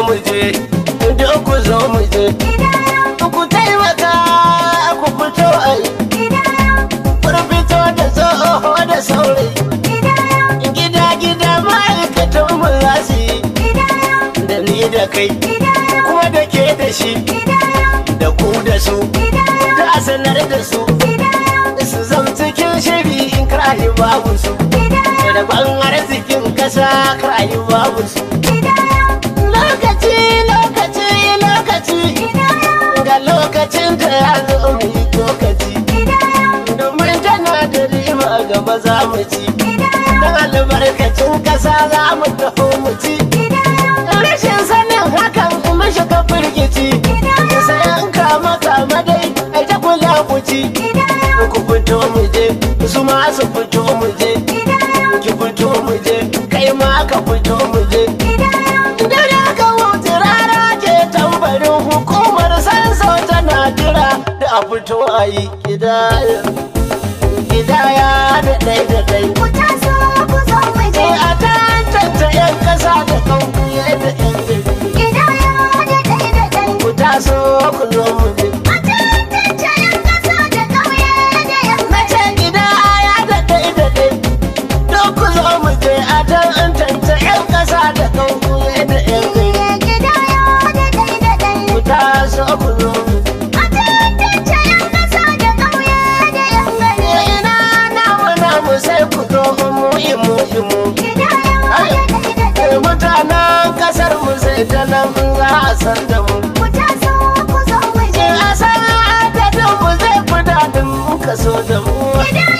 mu je, duk ku zo mu je. Ku taimaka ku fito ai, ku fito da tsoho da saurayi. Gida gida ma'aikatan mu za su yi, da ni da kai, kuma da ke da shi, da ku da su, da a sanar da su. Su zam cikin shiri in kar babu su. Rabon arzikin kasa kar babu su. Lokaci, lokaci, lokaci, ga lokacin da ya zo mu yi lokaci. Domin tana da riba gaba za mu ci. Don albarkacin kasa za mu taho mu ci. Rashin sanin hakan mu shiga firgici. Sayan kama kama dai ai ta kula ku ci. Ku fito mu je, su ma su fito mu je. Ki fito mu je, kai ma ka fito mu je. Dare ka wuce rara ke tambarin hukumar sanso tana jira da a fito a yi kidaya. Kidaya da ɗai da ɗai. Ku taso ku zo mu je. A tantance 'yan ƙasa da ƙauye da 'yan gari. Kidaya da ɗai da ɗai. Ku taso ku zo mu je. A tantance 'yan ƙasa da ƙauye da 'yan Na ce kidaya da ɗai da ɗai. Duk ku zo mu je a tantance 'yan ƙasa da ƙauye da 'yan gari. Kidaya da ɗai da ɗai. Ku taso ku zo mu je. A tantance 'yan ƙasa da ƙauye da 'yan gari. Ina namu namu sai ku zo mu imu imu. Kidaya da ɗai da ɗai. Mutanen kasar mu sai ta nan za a san da mu. Ku taso ku zo mu je. A san adadin mu zai fi daɗin kaso da mu. Kidaya